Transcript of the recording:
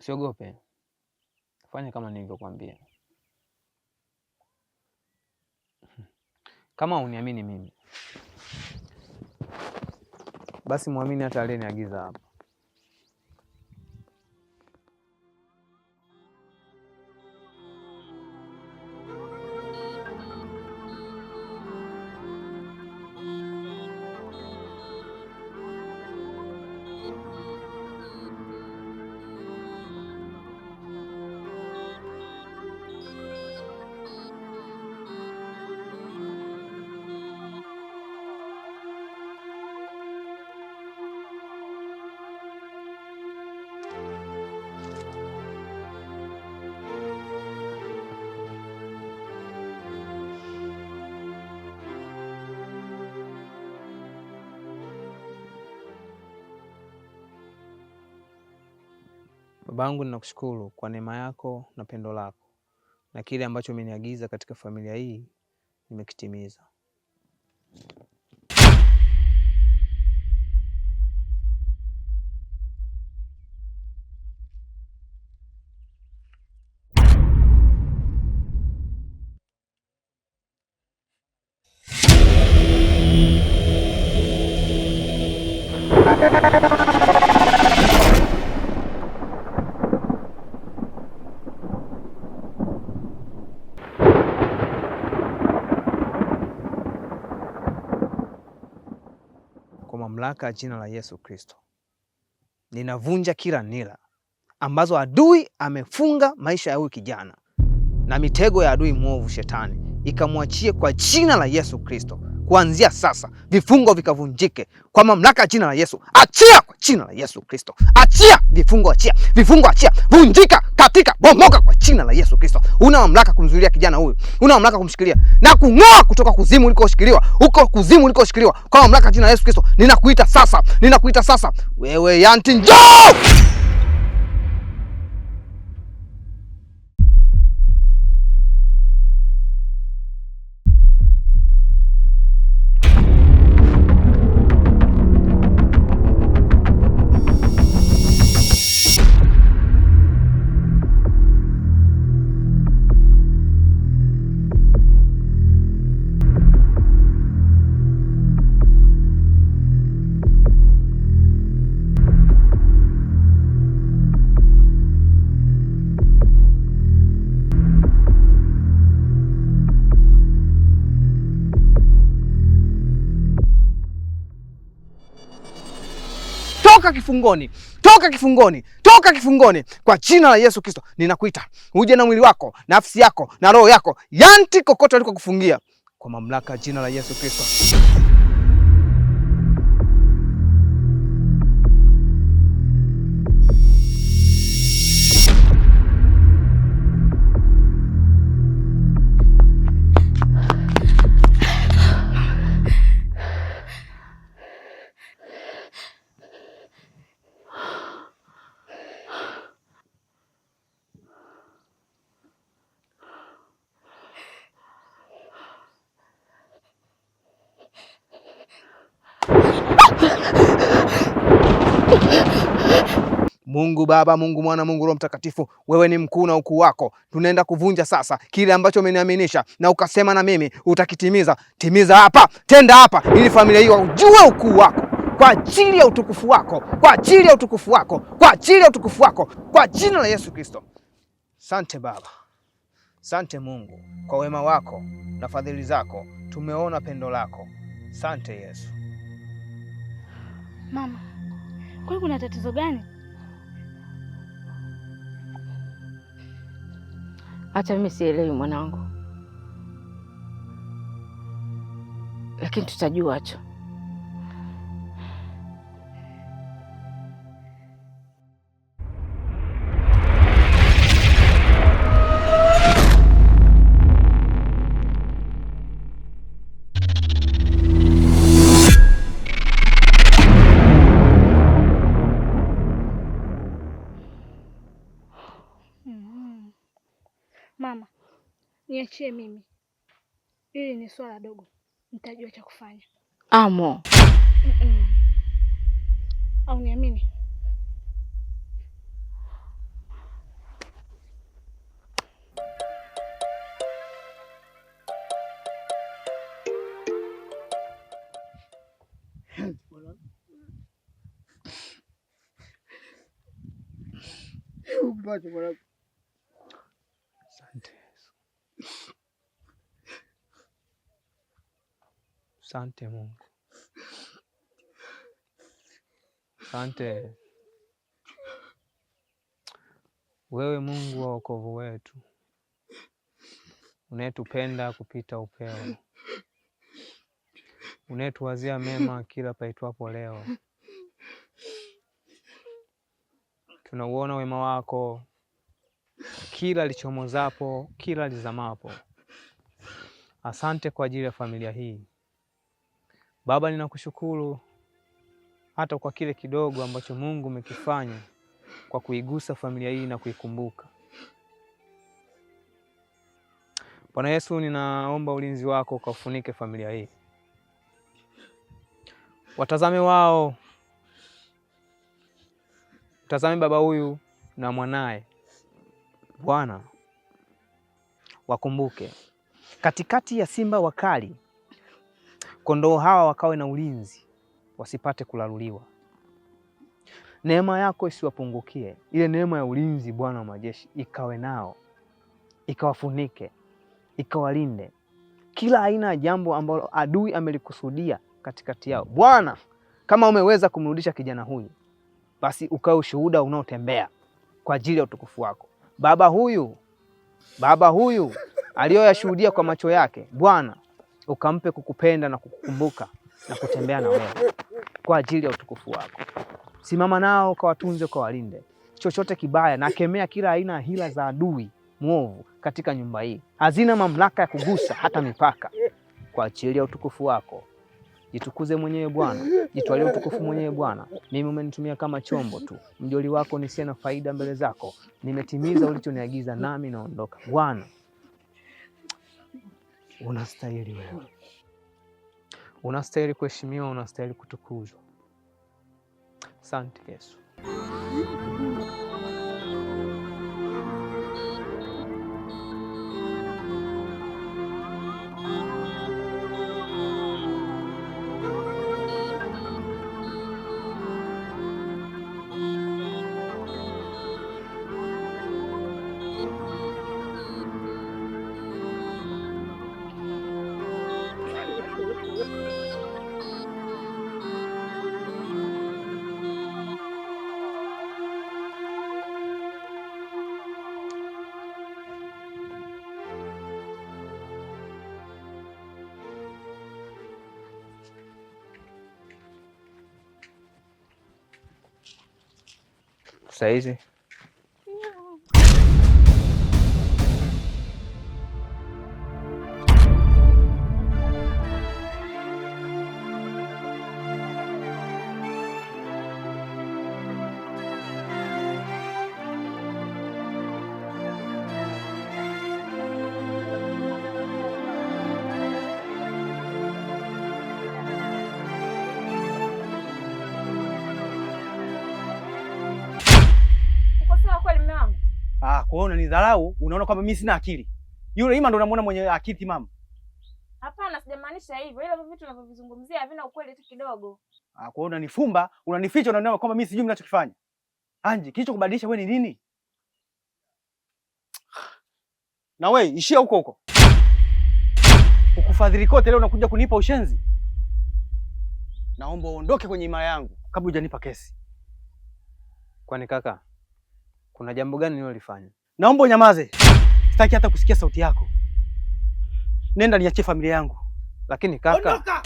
Usiogope, fanya kama nilivyokuambia. Kama uniamini mimi, basi muamini hata aliyeniagiza hapa. Babangu, ninakushukuru kwa neema yako na pendo lako na kile ambacho umeniagiza katika familia hii nimekitimiza. Kwa mamlaka ya jina la Yesu Kristo, ninavunja kila nila ambazo adui amefunga maisha ya huyu kijana na mitego ya adui mwovu shetani ikamwachie kwa jina la Yesu Kristo. Kuanzia sasa vifungo vikavunjike kwa mamlaka ya jina la Yesu. Achia kwa jina la Yesu Kristo, achia vifungo, achia vifungo, achia, vunjika, katika, bomoka kwa jina la Yesu Kristo. Una mamlaka kumzuilia kijana huyu, una mamlaka kumshikilia na kung'oa kutoka kuzimu ulikoshikiliwa, huko kuzimu ulikoshikiliwa kwa mamlaka ya jina la Yesu Kristo. Ninakuita sasa, ninakuita sasa, wewe Yanti, njoo! Toka kifungoni, toka kifungoni, toka kifungoni kwa jina la Yesu Kristo. Ninakuita uje na mwili wako, nafsi yako na roho yako, Yanti, kokote alikokufungia kwa mamlaka ya jina la Yesu Kristo. Mungu Baba, Mungu Mwana, Mungu Roho Mtakatifu, wewe ni mkuu na ukuu wako. Tunaenda kuvunja sasa kile ambacho umeniaminisha na ukasema na mimi utakitimiza. Timiza hapa, tenda hapa, ili familia hii ujue ukuu wako kwa ajili ya utukufu wako, kwa ajili ya utukufu wako, kwa ajili ya utukufu wako, kwa jina la Yesu Kristo. Sante Baba, sante Mungu kwa wema wako na fadhili zako, tumeona pendo lako. Sante Yesu. Mama, kwani kuna tatizo gani? Hata mimi sielewi mwanangu, lakini tutajua tu. Mama, niachie mimi, hili ni swala dogo, nitajua cha kufanya. Amo. Mm-mm. Au niamini? Mpache mwanangu. Asante Yesu. Asante Mungu. Asante wewe Mungu wa wokovu wetu, unayetupenda kupita upeo, unayetuwazia mema kila paitwapo leo. Tunauona wema wako kila lichomozapo, kila lizamapo. Asante kwa ajili ya familia hii Baba, ninakushukuru hata kwa kile kidogo ambacho Mungu umekifanya kwa kuigusa familia hii na kuikumbuka. Bwana Yesu, ninaomba ulinzi wako ukafunike familia hii, watazame wao, mtazame baba huyu na mwanaye. Bwana, wakumbuke katikati ya simba wakali, kondoo hawa wakawe na ulinzi, wasipate kulaluliwa. Neema yako isiwapungukie, ile neema ya ulinzi, Bwana wa majeshi, ikawe nao, ikawafunike, ikawalinde kila aina ya jambo ambalo adui amelikusudia katikati yao. Bwana, kama umeweza kumrudisha kijana huyu, basi ukawe ushuhuda unaotembea kwa ajili ya utukufu wako. Baba huyu aliyoyashuhudia kwa macho yake, Bwana ukampe kukupenda na kukukumbuka na kutembea na wewe kwa ajili ya utukufu wako. Simama nao ukawatunze, ukawalinde chochote kibaya, na kemea kila aina ya hila za adui mwovu katika nyumba hii. Hazina mamlaka ya kugusa hata mipaka. Kwa ajili ya utukufu wako jitukuze mwenyewe Bwana, jitwalie utukufu mwenyewe Bwana. Mimi umenitumia kama chombo tu, mjoli wako nisiye na faida mbele zako. Nimetimiza ulichoniagiza, nami naondoka. Bwana, unastahili wewe, unastahili kuheshimiwa, unastahili kutukuzwa. Asante Yesu. Saizi Uko sawa kweli mume wangu? Ah, kwa hiyo unanidharau, unaona kwamba mimi sina akili. Yule Ima ndo unamuona mwenye akili timamu. Hapana, sijamaanisha hivyo, ila hivyo vitu unavyovizungumzia havina ukweli tu kidogo. Ah, kwa hiyo unanifumba, unanificha, unaona kwamba mimi sijui mnachokifanya. Anji, kilichokubadilisha wewe ni nini? Na wewe ishia huko huko. Ukufadhili kote leo unakuja kunipa ushenzi. Naomba uondoke kwenye himaya yangu kabla hujanipa kesi. Kwani kaka, kuna jambo gani nililofanya? Naomba unyamaze. Sitaki hata kusikia sauti yako. Nenda niachie familia yangu. Lakini kaka, Ondoka!